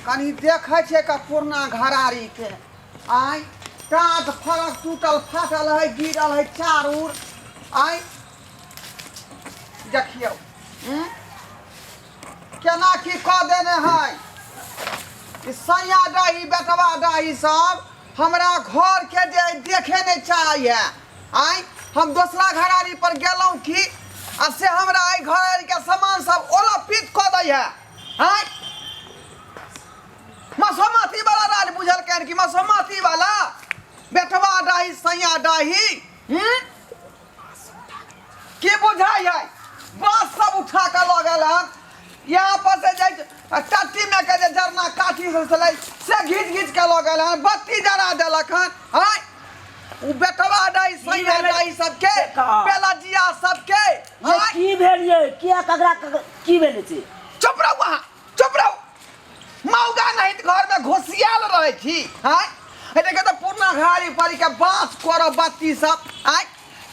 कनी देखै छियै का पुरना घरारी के आय टाट फरक टूटल फाटल है गिरल है चार उर आय देखियौ हम्म? केना की कऽ देने है ई सैया डाही बेटवा डाही सब हमरा घर के जे देखे नहीं चाहै आय हम दोसरा घरारी पर गेलहुँ की आ से हमरा एहि घरारी के सामान सब ओला पीत कऽ दै है आय मसोमाती वाला राज बुझलकनि कि मसोमाती वाला बेटवा डाही सैया डाही हम्म? की बुझाइ है बाँस सब उठा कऽ लऽ गेल हन यहाँ पर से जे टट्टी में के जे जरना काठी सब छलै से घीच घीच के लऽ गेल हन बत्ती जरा देलक हन आँय उ बेटवा डाई सैया भेलै? डाई सबके देखा। बेलजिया सबके ये आँय की भेल ये किया ककरा की भेल छै चुप रहू अहाँ चुप रहू मौगा नहीं तऽ घर में घुसियाल रहै छी आँय हे देखियौ तऽ पुरना घारी पर के बाँस कोर बत्ती सब आँय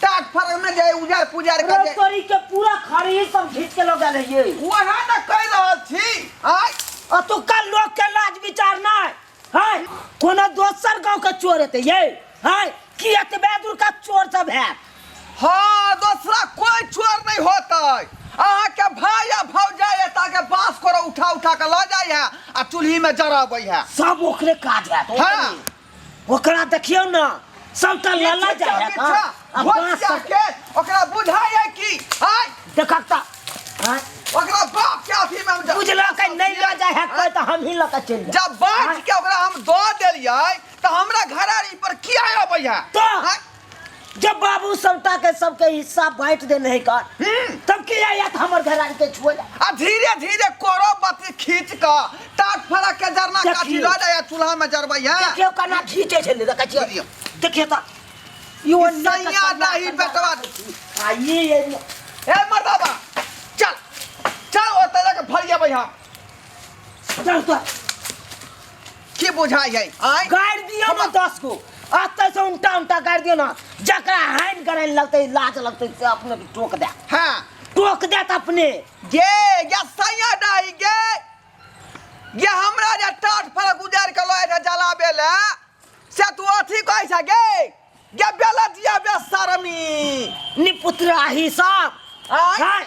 टाट फरक में जे उजर पुजर के जे तोरी के पूरा खरी सब घीच के लऽ गेल ये वएह ने कहि रहल छी आँय अतुका लोक के लाज विचार नहीं है कोनो दोसर गांव के चोर हेतै ये है की एतबे दूर का चोर सब है हाँ दोसरा कोई चोर नहीं होतै अहाँके भाई आ भौजाई एता के बाँस कोर उठा उठा के लऽ जाइ है आ चूल्ही में जराबै है सब ओकरे काज है हाँ। ओकरा देखियौ ना सबटा लला जाइ है पीछा, आ बाँस भोसिया सब के ओकरा बुझाइ है की आय देखक तऽ आँय, ओकरा बाप के अथी में हम जब बुझलक है, नहीं लऽ जाइ है कोई तऽ हम ही लऽ कऽ चलि जायब जब बाँट के ओकरा हम दऽ देलियै तऽ हमरा घरारी पर किया अबै है तऽ? आँय? जब बाबू सबटा के सबके हिस्सा बांट देने है का तब की आयत हमर घर के छुए ला? आ धीरे धीरे कोरो बत्ती खींच कऽ टाट फरक के जरना देखियौ। काठी लऽ जाय चूल्हा में जरबै है देखियौ केना खींचे छलै देखै छियै बुझियौ। देखियौ तऽ ई ओन्ने के सैया कन्या नाही कन्या बेटवा। आ ई ए मर्दाबा चल चल ओतऽ जाके फरियाबै हम चल तो की बुझाइ है आँय गाड़ि दियौ ने 10 गो अतऽ से उल्टा उल्टा गाड़ि दियौ ने जकरा हानि कराइन लगतै लाज लगतै से अपने के टोक दे हाँ टोक देत अपने गे या सैया डाही गे ये हमरा जे टाट फरक उजाड़ के लऽ जा जलाबे ले से तू अथी कहै छ गे गे बेलजिया बेशरमी निपुत्राही सब आँय हाय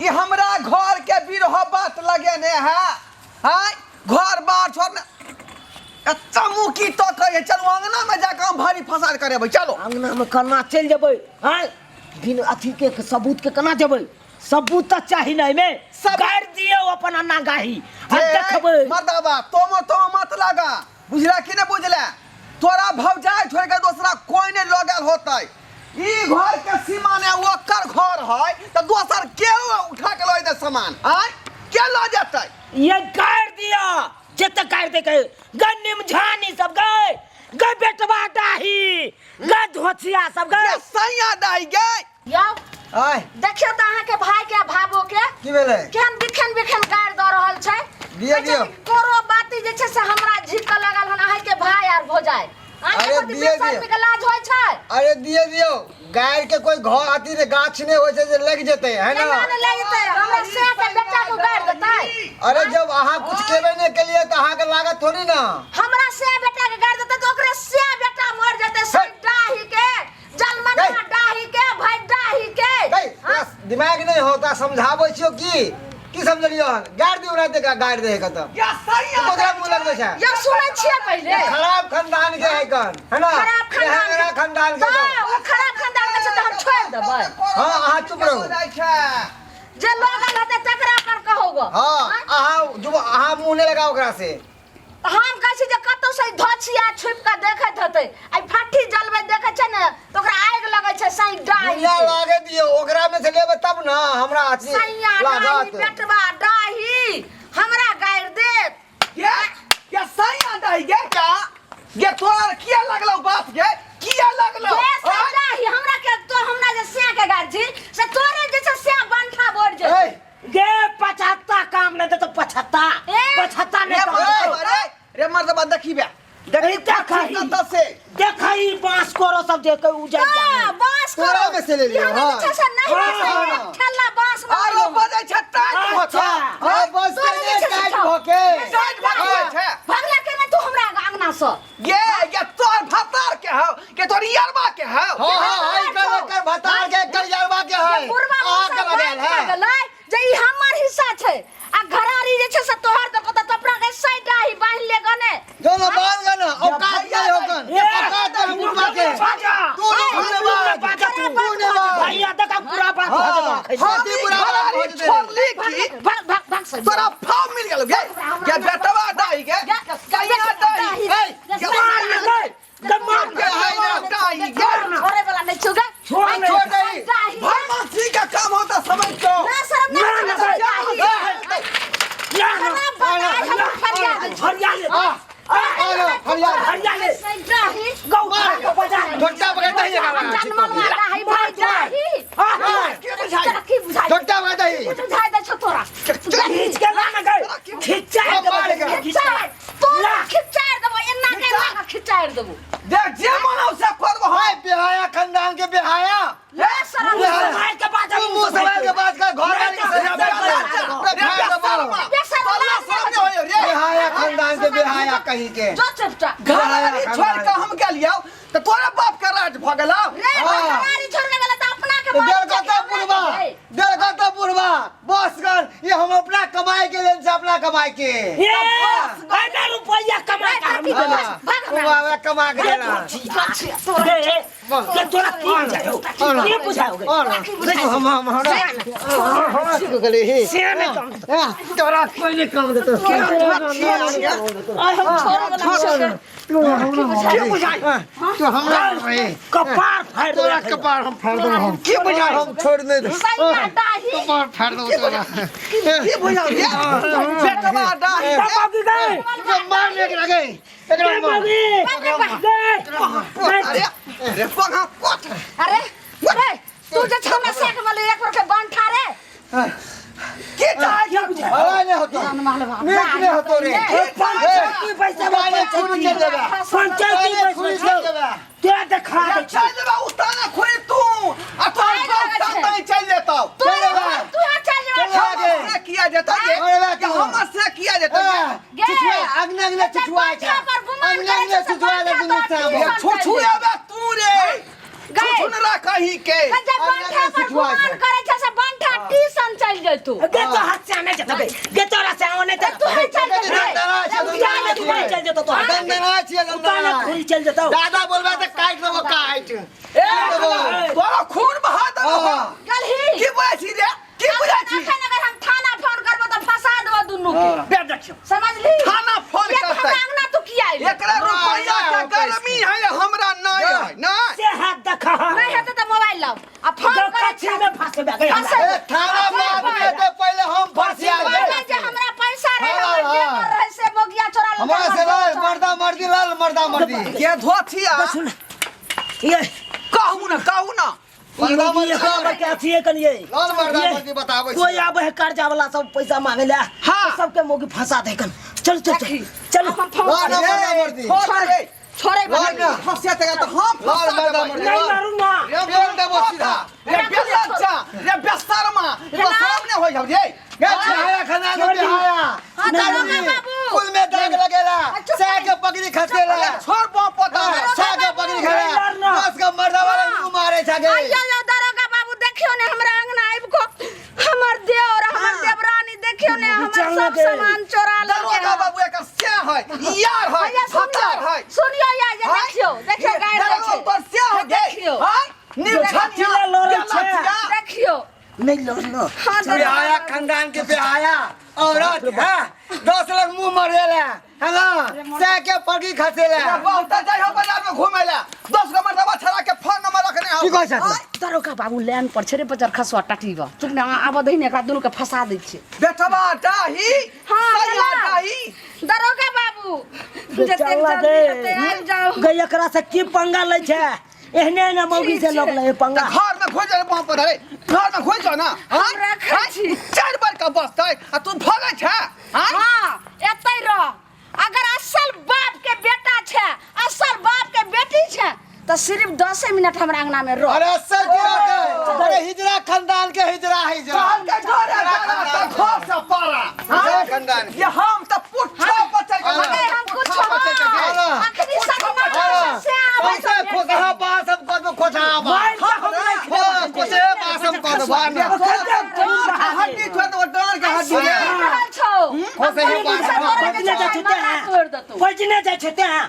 ई हमरा घर के बिरह बात लगेने है आँय घर बार छोड़ने चमुकी तो कहे चलू अंगना में जाके हम भारी फसाद करेबै चलो अंगना में केना चलि जेबै आँय बिन अथी के सबूत के केना जेबै सबूत तऽ चाही ने एहिमे गाड़ि दियौ अपन अन्ना गाही आ देखबै मर्दाबा तोमो तोमो मत लगा बुझला कि नहीं बुझला तोरा भौजाई छोड़ के दोसरा कोई नहीं लगल होतै ई घर के सीमा ने ओकर घर है तो दोसर के उठा के लऽ जेतै सामान आय के लऽ जेतै ये गाड़ि दिअ जते गाड़ि दे के गए निमझानी सब गए गए बेटवा डाही गए धोथिया सब गए ये सैया डाही गे यौ आय देखियौ तऽ अहाँके भाई के आ भाबो के की भेलै केहन बिखन बिखन गारि दऽ रहल छै दिअ, कहै छै दिअ। कि कोरो बाती जे छै से हमरा झीक कऽ लगल हन अहाँके भाई आर भौजाइ अहाँके अरे प्रति दिअ, दिअ। बेशर्मी के लाज होइ छै अरे दिए दियौ गाय के कोई घर अथी ने गाछ नहीं होइ छै जे लग जेतै है ना केना ने लागि जेतै हमरा से के बेटा के गारि देतै अरे जब अहाँ कुछ केबे नहीं केलिए तऽ अहाँके लागत थोड़ी ना हमरा से बेटा के गारि देतै तऽ ओकरे से बेटा मर जेतै से डाही के जलमना गई। डाही के भाई डाही के गई, तोरा दिमाग नहीं होता समझाबै छियौ की की समझलियो हन गारि दियौ राति के गारि दे के तऽ या सैया तू ककरा मुँह लगबै छै यौ सुनै छियै पहिले खराब खानदान के है कन है ना खराब खानदान मेरा खानदान के तऽ तऽ। ओ खराब खानदान के छै तऽ हम छोड़ि देबै हाँ, अहाँ चुप रहू। जाइ छै जे लगल हेतै तकरा पर कहू गो हाँ अहाँ जो अहाँ मुँह नहीं लगाओ ओकरा से हम कहै छी जे कतौ से धोछिया छुपि कऽ देखैत हेतै आ फट्ठी जलबै देखै छै ने तऽ ओकरा आगि लगै छै सही डाही दुनिया लागे दियौ ओकरा में से लेबै तब ना हमरा अथी सैया डाही लागत बेटवा डाही हमरा गारि देत ये ये सैया डाही गे क्या ये तोरा किया लगलौ बाप गे किया लगलौ ए आँय? डाही हमरा के तो हमरा जे सिया के गारि छी से तोरे जे छै सिया बंठा बढ़ जेतै ए, गे पचहत्ता काम नहीं दे तो पचहत्ता ए! पचहत्ता रे नहीं मर्दबा तो रे रे मर्दबा देखी बे देखी देखही। कतऽ से देखही बांस कोरो सब सब जे के उ जाय हाँ, बांस करो। तोरा में से ले लियो, यहाँ हाँ। जे छै से नहीं हाँ, बसै, हाँ। एक ठेला बांस में आरो लियो। बजै छै टाइट भऽ अच्छा। के। हाँ बस तोरा के जे छै से टाइट छौ। भऽ के टाइट भऽ के छै। भगला के ने तू हमरा अंगना से ये ये तोर भतार के हौ के तोर यारबा के हौ हाँ हाँ हाय कर कर भतार के कर यारबा के है पूर्वा अहाँ के लगायल है गेलै जे ई हमर हिस्सा छै आ घरारी जे छै से तोहर देलको त अपना के साइड ही बान्हि ले गने जो ना बाल गन औकात नहीं होकन औकात नहीं बुढ़वा के तू नहीं बाजा बाज तू। तू नहीं बाज भैया देखा पूरा बात भऽ हाँ। जेतौ। हम ई ई बुढ़ाबा घरारी भऽ जेतै। छोड़ली की भाग भाग भाग से तोरा फाव मिल गेल गे के बेटवा दाई के सैया दाई ए, के मार मार दे, मार के हाय दाई गे छोड़े वाला नहीं छुगा छोड़ नहीं। छोड़ दे। भरमासी का काम होता समझ तो ना शर्म ना, ना ना, ना ना ना फरियाद हरिया ले आ आ फरियाद हरिया ले गौ खा के बजा झोटा पकड़ता ही है की बुझाई झोटा पकड़ता ही बुझाई दे छौ तोरा खींच के ला ना गए खिंचा मार के। खिचाड़ तोरा खिचाड़ देबो एना के एना के खिचाड़ देबो देख जे मनाउ से करबो हाय बिहाया खानदान के बिहाया ना शर्म बिहाया। मार के बाजा तू मुंह संभाल के बात कर घर वाले के साथ बिहाया खानदान के बिहाया कहीं के जो चुपचाप घरारी छोड़ के हम गेलियौ तऽ तोरा बाप के राज भऽ गेलौ रे घरारी छोड़ के गेलै त अपना के देल कत बुढ़वा देल कत बुढ़वा बस कर ये हम अपना कमाई के लेन से अपना कमाई के ए आना रुपया कमा के हम देबै। बुढ़वा कमा के देना रे के तोरा की बुझायो की बुझायो गे और हम हम हमरा हमरा की गेले हे से नहीं कम तोरा कोई नहीं काम देतो आइ हम छोड़े वाला छियै तू हमरा की बुझाइ तू हमरा कपार फाड़ तोरा कपार हम फाड़ देबो हम की बुझाइ हम छोड़ नहीं दे सैया डाही कपार फाड़ देबो तोरा की बुझाइ रे बेटवा डाही बाबा की गए एकरा मार ले एकरा गए एकरा मार बाबी अरे रे पगा कोट अरे रे तू जे छौ ना सेक वाले एक बार के बांध ठा रे की चाहै की बुझायो भला नहीं होतो नीक नहीं होतो रे पंचायती पैसा गाने खून चल देबे पंचायती गाने खून पैसा चल देबे तोरा देखा दे चल जेबा उताना खोई तू आ तोहर आइ बाप लगै छै। ताई चल जेतौ तू चल जेबे। तू यहाँ चल जेबा चल जेबे। हमर से किया जेतौ गे अरे बा कि तू। हमर से किया जेतौ गे गे। चुचुआ अग्नि अग्नि चुचुआ बांठा पर गुमान अग्नि करै अग्नि छै से चुचुआ बांठा दुनू तोहर सामने पीछा छुछु चलि आबे तू रे गए। छुछु न रह कहीं के जे बांठा पर गुमान करै छै से बांठा टीसन चलि जेतौ गे तो हाथ से आने जतबे गे तोरा से आने तू यहाँ चल जेबे उताने खुरी चल जेतौ तो गंदना छियै उताने गंदना खुरी चल जेतौ दादा बोलबे तऽ काटि देबो काटि ए तोरा खून बहा देबो हाँ। गलही की बुझै छी रे की बुझै छी अखन अगर हम थाना फोन करबो तऽ फंसा देबो दुनू के बे देखियौ समझली थाना फोन ये तो करतै। हमरा अंगना तू किया अइले एकरा रुपैया के गर्मी है हमरा नहीं है नहीं से हाथ देखा नहीं हेतै तऽ मोबाइल लाउ आ फोन गौ करै कच्छी में फंसबे गए फंसे। ए थाना में आदमी हेतै पहिले हम फंसिया पहिले जे हमरा पैसा रहे हाँ, हमर हाँ। जेवर रहे से मोगिया चोरा लेलकै, हमरा से हमर लाल जेवर चोरा मर्दा मर्दी लाल मर्दा मर्दी के धोथिया सुन ये कहू ना कहू ना मर्दा ये मर्दी हमरा के अथिए कनिए लाल मर्दा ये मर्दी बताबै कोई छी आवे है कर्जा वाला सब पैसा मांगे ले हाँ। तो सबके मोगी फंसा दे कन चल चल चल देखी। चल अपन फोन लाल करै। मर्दा मर्दी छोड़ रे छोड़े लाल बना ना फंसिया तेरा तो हम लाल फंसा मर्दा देबै। मर्दी नहीं मारू ना रे बेल देबो सीधा रे बेलच्चा रे बेशर्मा रे सामने हो जाओ रे गे बिहाया खाना के बिहाया हाँ, दरोगा बाबू। कुल में दाग लगेला चुप सह के पगड़ी खसेला छोड़ बम पता हाँ, सह के पगड़ी नहीं मारना। खेला बस के मर्दा वाला मुंह मारे छगे आइयो यो दरोगा बाबू देखियो ने हमरा अंगना आबि को हमर देवर हमर देवरानी देखियो ने हमर चल सब गे। सामान चोरा लेलकै दरोगा बाबू एकर से है यार है भैया फतार सुनियो है सुनियो या जे देखियो देखियो गाय दरोगा छै पर से हो गे देखियो। हां छाती लड़ै छै। देखियो नहीं लड़ लो हाँ दरोगा बिहाया खानदान के बिहाया औरत है 10 लाख मुंह मरेला है ना सह के पगड़ी खसेला बहुत जाइ हो बाजार में घूमे ला 10 गो मर्दबा छड़ा के फोन नंबर रखने हो की कहै छथि? दरोगा बाबू लाइन पर छै रे बजर खसुआ टटीबा चुप ने आब दही ने एकरा दुनू के फंसा दै छियै बेटवा डाही हाँ, सैया चला। डाही दरोगा बाबू जतेक चल जल्दी गे हेतै आबि जाउ गई एकरा से की पंगा लै छै एहने ने मौगी से लोग ले पंगा घर में घुस जा वहां पर अरे घर में घुस जा ना हम रखै छी। चार बार का बसतै आ तू भगै छै हाँ हाँ एतै रह अगर असल बाप के बेटा छै असल बाप के बेटी छै तऽ सिर्फ 10 मिनट हमरा अंगना में रह। अरे सर की होते? अरे हिजरा खानदान के हिजरा हिजरा कहल के डरे डरा त घर से पारा। हिजरा खानदान के। ये हम त पुट्ठा बचै के अरे हम कुछ पुट्ठा बचै के गेल। अखनी सदमा से आबै पैसा खोसहा बा सब कर दो खोसहा बा। मार के हम राखि देबै। खोसे बा सब कर दो बा ना। तोरा के हड्डी छोड़ दो, डाँड़ के हड्डी से रहल छौ। खोसे ही बा। बजने जाइ छै तेँ। तोड़ देतौ। बजने जाइ छै तेँ।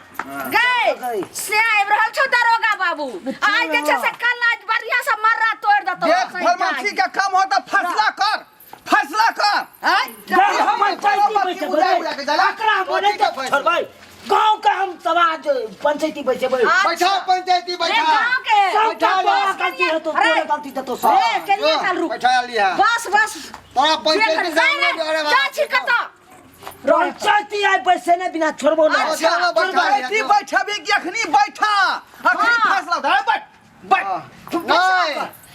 गए से आबि रहल छौ दरोगा बाबू, आइ जे छै से कल आज बढ़िया से मर्रा तोड़ देतौ। देख फरमाइशी के कम हो त फैसला कर, फैसला कर। आँय? गाँव हम पंचायती बत्ती बैसेबै। उड़ा उड़ा के जाला। अकरा बोले तऽ छोड़बै। गाँव के हम समाज पंचायती बैसेबै। बैठा पंचायती रे बैठा। गाँव के सब बैठा तोरा ले। गलती हेतौ, अरे। तोरे गलती देतौ सब। रे केलिए काल रुक। बैठा लिया। बस बस। तोरा पंचायती सामने डरे बा। जा छी कतऽ? पंचायती आइ बैसेने बिना छोड़बो नहि। अच्छा, बैठा लिया। पंचायती बैठबी कि अखनी बैठा? अखनी हाँ। फैसला दे, बैठ बैठ। नहीं।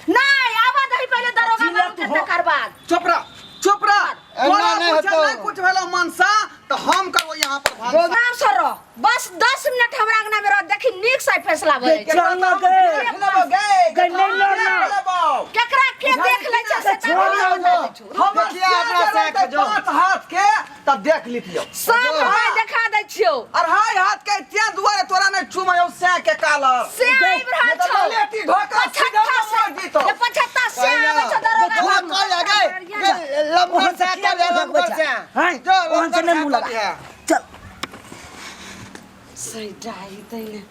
नहीं, आवा दही पहिले दरोगा जिला बाबू के तू हो। तकर बाद। चुप रह, चुप रह। एना तोरा नहीं कुछ हेतौ। नहीं कुछ भेलो मनसा तो हम करबो यहाँ पर भानसा। आराम से रह, बस 10 मिनट हमरा अंगना में रह, देखी नीक से फैसला भऽ जाइ छै। चल ना गे। देख लेबो गे। गे, नहीं लड़ना। देख लेबो। केकरा के देख लै छै से छोड़ तकर ना। बता दै छौ। हमर देखिए अपना से साथ जो। 5 हाथ के तब देख लितियो। सब हमरा देखा दै छियौ। अढ़ाई हाथ के ते दुआरे तोरा नहीं चुमयो से के कालर। से आबि रहल नहीं तो छौ। लेटी ढोका सीधा 75 से मर जीतो। ये 75 से आबै छौ दरोगा तोरा बाबू। कह जा गे। लमगर से कर ले, लमगर से। हैं? जो ओहन से लमगर नहि मुँह से लगा। कर लिया। चल। सही डाही तैने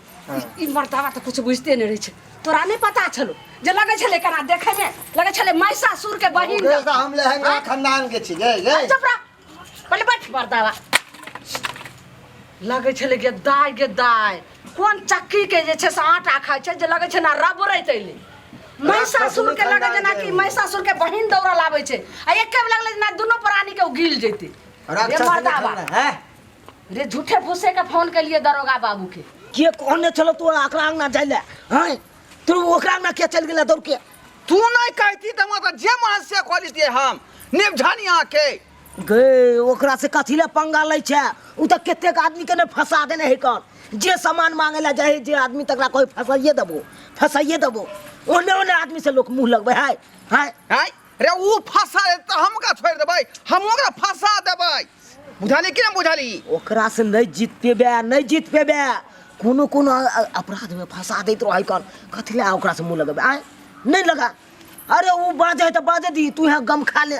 ई मर्दावा तऽ कुछ बुझते नहि रहै छै। तोरा नहि पता छलो जे लगै छलै केना देखै मे लगै छलै महिषासुर के बहिन ओकरे से हम लहंगा खानदान के छी गे गे। चुप रह पहिले बैठ मर्दावा। लगै छलै गे दाय गे दाय, कोन चक्की के जे छै से आटा खाइ छै जे लगै छै ना रबड़ैत अयलै। महिषासुर के लगै जेना कि महिषासुर के बहिन दौड़ल आबै छै आ एके बेर लगलै जेना दुनू प्राणी के ओ गिल जेतै। रे राक्षस मर्दावा हैं? रे झूठे फूसे के फोन केलिए दरोगा बाबू के। के कहने छलो तू ओकरा अंगना जाय ले? हैं? तू ओकरा अंगना के चलि गेला दौड़ के? तू नहीं कहती त मतलब जे मन से कह लितिए हम निपझनिया के। गे ओकरा से कथी ले पंगा लै छै? उ तऽ कतेक आदमी के ने फंसा देने है कन। जे सामान मांगे ला जाए जे आदमी तकरा कोई फंसाइए देबो, फंसाइए देबो। ओने ओने आदमी से लोग मुंह लगबै है। हैं? हैं? रे उ फंसा दे त हम का छोड़ देबै, हम ओकरा फंसा देबै। बुझाली कि ना बुझाली? ओकरा से नहीं जीत पेबे, नहीं जीत पेबे। कोनो कोनो अपराध में फंसा दैत रहै कन। कथी ले ओकरा से मुंह लगबै? आँय? नहीं लगा। अरे उ बाजे है त बाजे दी, तू यहाँ गम खा ले।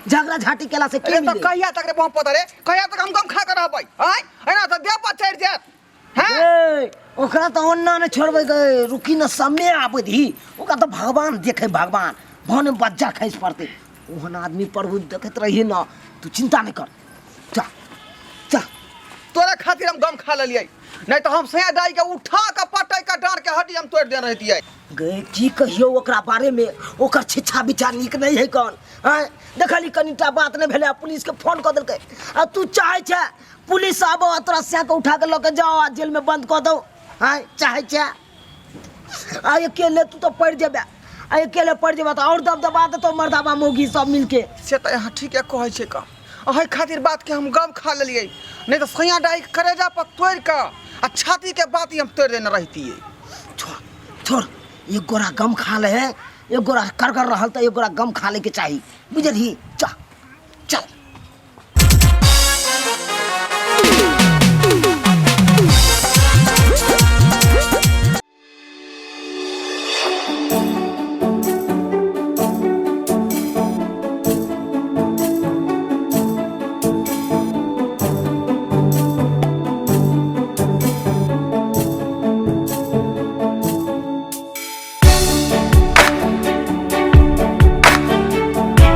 झगड़ा झाटी केला से की अरे त मिले? कहिया तक रे पहुंच पता रे, कहिया तक हम गम खा के रहबै? आँय? एना त देह पर चढ़ि जायत। हैं? ए, ओकरा त ओन्ना ने छोड़बै गे, रुकी न समय आबै दी। ओकरा त भगवान देखे, भगवान भने बज्जा खसि पड़तै। ओहन आदमी प्रभु देखैत रहिए न, तू चिंता नहीं कर। जा जा। तोरा खातिर हम गम खा लेलियै, नहीं तो हम सया दाई के उठा के पटक के डाँड़ के हड्डी हम तोड़ देने रहितियै। गे की कहियो ओकरा बारे में, ओकर शिक्षा विचार नीक नहीं है कौन। आँय देखली कनिटा बात नहीं भेलै, पुलिस के फोन कऽ देलकै। आ तू चाहै छै पुलिस आबो आ तोरा सया के उठा के लऽ के जाओ आ जेल में बंद कऽ दौ? आँय चाहै छै? आ अकेले तू तो पड़ि जेबे, आ अकेले पड़ि जेबे तऽ और दबदबा देतौ मर्दाबा मौगी सब मिलके। से तऽ अहाँ ठीके कहै छै का, अहि खातिर बात के हम गम खा लेलियै, नहीं तऽ सैया डाई के करेजा पर तोड़ के आ छाती के बात ही हम तोड़ देने रहितियै। छोड़ छोड़, एक गोरा गम खा ले है, एक गोरा करगर रहल तऽ एक गोरा गम खा ले के चाही, बुझलही? जा।